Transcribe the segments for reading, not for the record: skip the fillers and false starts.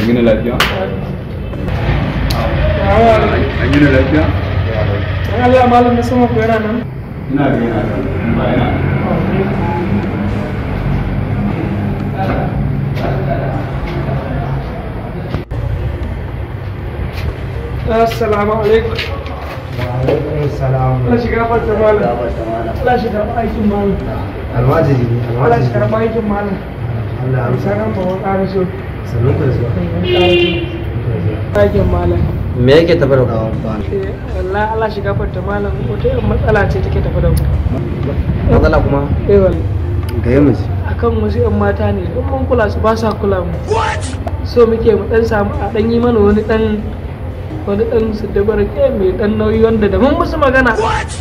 Gina lafiya? An gina lafiya? Dan Allah malam na sama ko yana nan? Ina ga yana nan, ba yana. Assalamu alaikum. Wa alaikum salam. Allah shiga farta malam. Allah shiga aikin malam. Almajiri ne, Allah almajiri. shiga aikin malam. Allah amsa. Sanan ba wani ƙara so. Sannun ku da zuwa. Aikin malam. Me yake tafi da ku? Eh, wallahi Allah shiga farta malam wata irin matsala ce take tafi da mu. Matsala kuma? Eh wallahi. Ga yi miji. Akan wasu 'yan mata ne in mun kula su ba sa kula mu. So muke mu dan samu a dan yi mana wani dan su dabar kai mai dan nauyi wanda da mun musu magana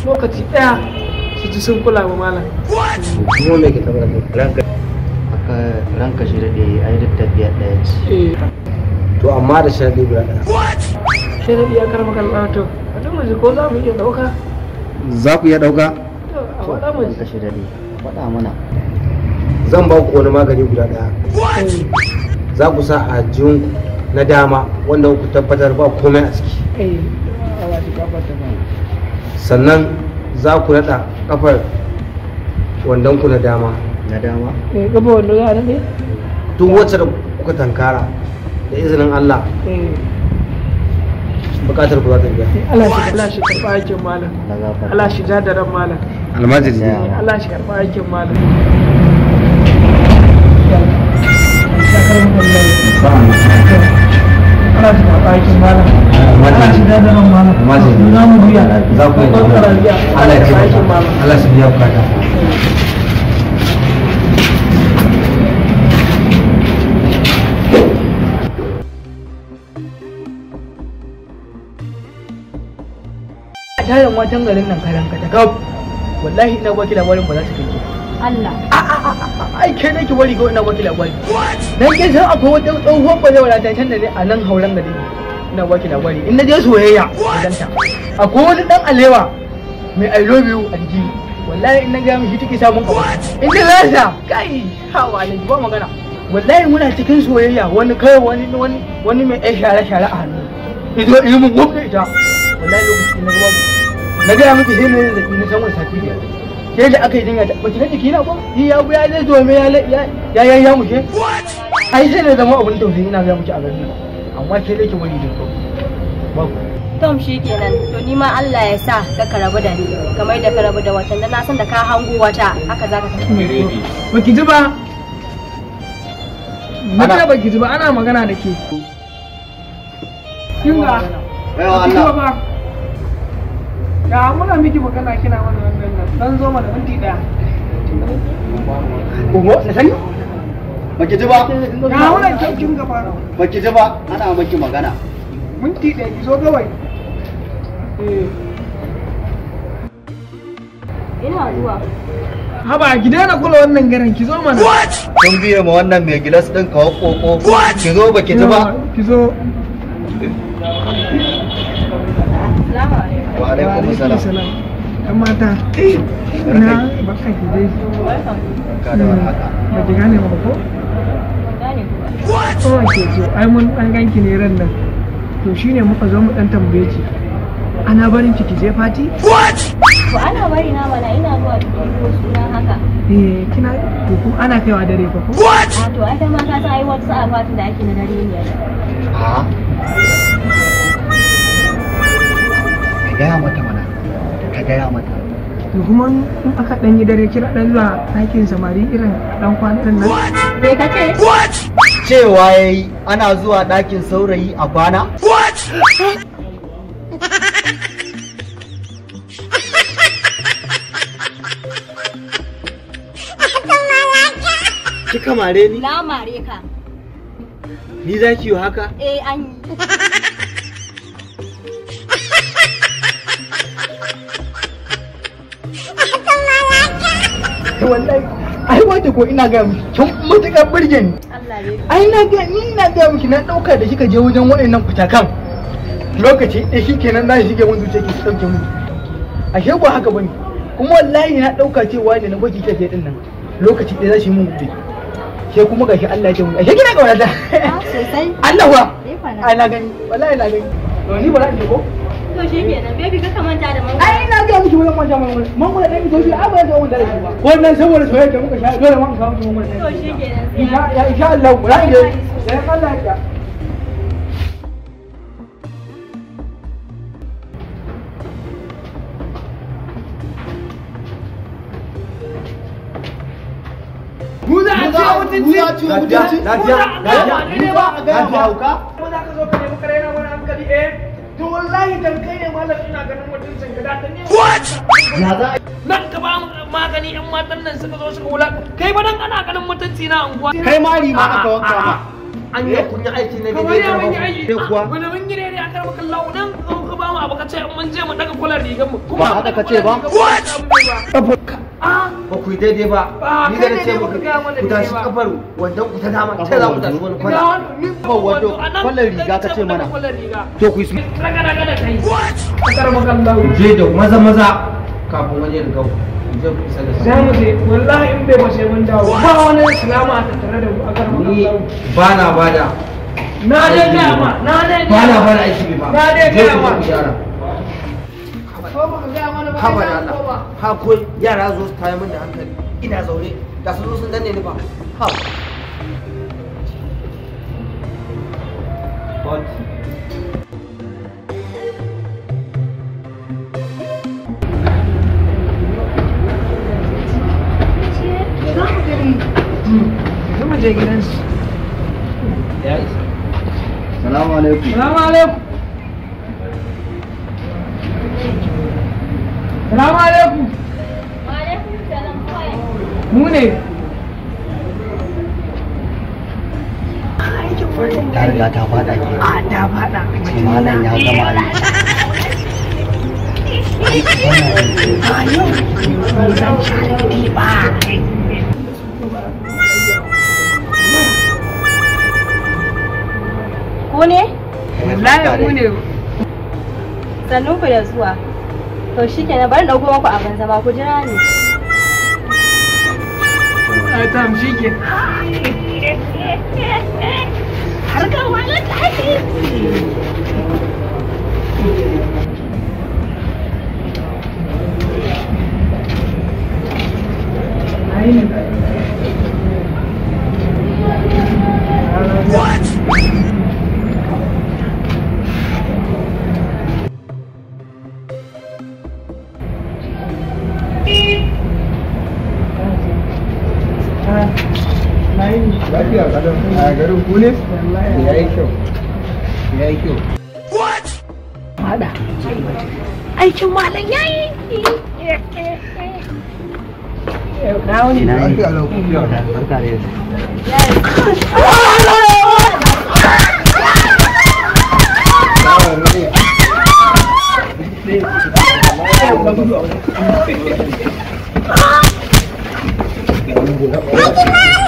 lokaci daya su ji sun kula mu malam. Kuma me yake tafi da ku? Ranka shi daɗe ai duk tafiya ɗaya ce. Eh, To amma da sharadi guda ɗaya. sai da iya karma kallon to. A mu ji ko za mu iya ɗauka? Za ku iya ɗauka? To a faɗa mu ji. Ranka shi daɗe faɗa mana. Zan ba ku wani magani guda ɗaya. Eh, Za ku sa a jinku na dama wanda ku tabbatar ba komai a ciki. eh, Allah shi gafarta malam. Sannan za ku naɗa kafar wandonku na dama. Na dama? Eh, gaba wando za a naɗe? Duk wacce da kuka tankara da izinin Allah Eh, bukatar ku za ta biya. Allah shi karɓa aikin malam. Na gafarta. Allah shi ja da ran malam. Almajiri ne. Allah shi karɓa aikin malam. Allah shi karɓa aikin malam. Allah shi ja da ran malam. Almajiri. Za mu biya. Za ku iya Za Allah ya karɓa aikin taimaka. malam. Allah shi biya bukata. Tarin matan garin nan karan ka ta kaf wallahi ina baki labarin ba za su kai ki Allah. Ai kai nake bari ko ina baki labari dan kin san akwai wata tsohuwar bazawara ta can da ne a nan hauren gari ina baki labari in na je soyayya wajen ta akwai wani dan alewa mai I love you a jiki wallahi in na ga mishi take samun abu in na lasa kai hawa ne ba magana wallahi muna cikin soyayya wani kai wani wani wani mai ai share share a hannu izo yi mun gwamnati ita wallahi lokacin na ga babu na gaya miki sai na zazzabi na san wani sati biyar sai da aka yi jinya ta ba ki ga jikina ba ni ya buya zai zo me ya ya ya ya mushe ai sai na zama abun tausayi ina ga miki a garin nan amma ke dai ki bari da ba ku Tom shi kenan to ni ma Allah ya sa ka rabu da ni kamar da ka rabu da watan da na san da ka hango wata haka zaka tafi. Baki ji ba? Mata baki ji ba ana magana da ke. Kin ga? Baiwa Baki ji Allah. ba? Ya muna miki magana kina mana wannan nan. Dan zo mana minti daya. Ugo na sani Baki ji ba? Ya muna kin gaba. Baki ji ba? Ana maki magana. Minti ɗaya ki zo kawai. Eh. Ina zuwa. Haba ki daina kula wannan garin ki zo mana. Kun biye ma wannan mai gilas ɗin kawo koko. Ki zo baki ji ba? Ki zo. Assalamu alaikum. Wa alaikum salam. salam. Ɗan mata. Na barka ki dai. Barka da warhaka. Ba ki gane ba ko? Ban gane ku ba. Oh, ke zo. Ai mun ɗan ganki ne ran nan. To shine muka zo mu ɗan tambaye ki. Ana barin ki ki je fati? To ana bari na mana ina zuwa biki ko suna haka. Eh, kina to kuma ana kaiwa dare fa ko? A to ai kai ma ka san ai wata sa'a fatin da ake na dare ne. ai. A? Ka gaya mata mana. Ka gaya mata. To kuma in aka ɗan yi dare kina ɗan zuwa ɗakin samari irin ɗan kwanan nan. Me ka ce? Cewa yayi ana zuwa ɗakin saurayi a kwana? Kika mare ni? Na mare ka. Ni za ki yi haka? Eh an yi. Wallahi ai wata ko ina ga miki kin mutukar burge ni. Allah ne. Ai na ga ni ina ga miki na dauka da kika je wajen waɗannan fitakan. Lokaci ɗaya shikenan na shige mun zuciya ki dauke mu. Ashe ba haka bane. Kuma wallahi na dauka cewa ne na baki kike din nan. Lokaci ɗaya za shi mun gobe. Ke kuma gashi Allah ya ce mu. Ashe kina kauna ta. Sosai. Allah wa. Ai na gani. Wallahi na gani. To ni ba za ki ko? To shikenan baby ka manta da mangwaro. Ai ina ga miki wannan manja mangwaro. Mangwaro dan ito shi ai ba zai wanda da shi ba. Wannan saboda soyayya da muka sha dole ma mu samu mangwaro. To shikenan. Insha Allah ku ra'ayi. Sai Allah ya. Mu za a ci mutunci. Lafiya, lafiya, lafiya. Mu za ka zo ka nemi kare na wani hankali eh? To wallahi dan kai ne malam ina ganin mutuncin ka da ta ne. What? Ya za a Nan ka ba magani yan matan nan suka zo suka wula. Kai ba dan ana ganin mutunci na unguwa. Kai mari ma aka wanka ma. An yi kun yi aiki na Kamar ya mun yi aiki. Sai kuwa. Wani mun yi daidai a karɓar kallahu nan zo ka ba mu abu ka ce in mun je mu daga kwalar rigar mu. Ba haka ka ce ba? What? Ba ku yi daidai ba. Ba, Ni kai da na ce daidai muku baka gaya mana ku tashi daidai ba. kafar wandon ku ta dama, ce za ku tashi wani kwana. Kafar wando, kwalar riga ka ce mana. Kwalar riga. To ku yi su. Raga raga da kai. What? A karɓar kallahu. Je da maza maza kafin wani ya riga ku. Je ku isa da Za mu je wallahi in bai ba sai mun dawo. Ba wani salama a tattare da mu a karɓar Ni kallahu. ba na bada. Na dai gaya ma, na dai Ba gaya na ma. bada aiki bai ba. Na dai Je gaya ku ma. je ku gyara. Ko baka gaya mana ba, Haba kai da za mu Allah. koma. Ha ko yara zo su tayar min da hankali. Ina zaune da sun zo sun danne ni ba. Ha. What? Yanzu mu je gidansu. Ya isa. Salamu alaikum. Salamu alaikum. Salamu alaikum. Wa alaikum salam. Kawai. Mu ne. Ta riga ta fada ke. A ta faɗa. Malam ya gama aiki. Ku ne? Wallahi mu ne. Sannun ku da zuwa. To shikenan bari in dauko muku abin zama ku jira ni. Ai tam shi ke. Har ga wani tashi. Lafiya kalau a garin ku ne? Ya yi kyau. Ya yi kyau. Faɗa. Aikin malam yayi. Na wuni. Lafiya lau. Barka da yau. Lafiya.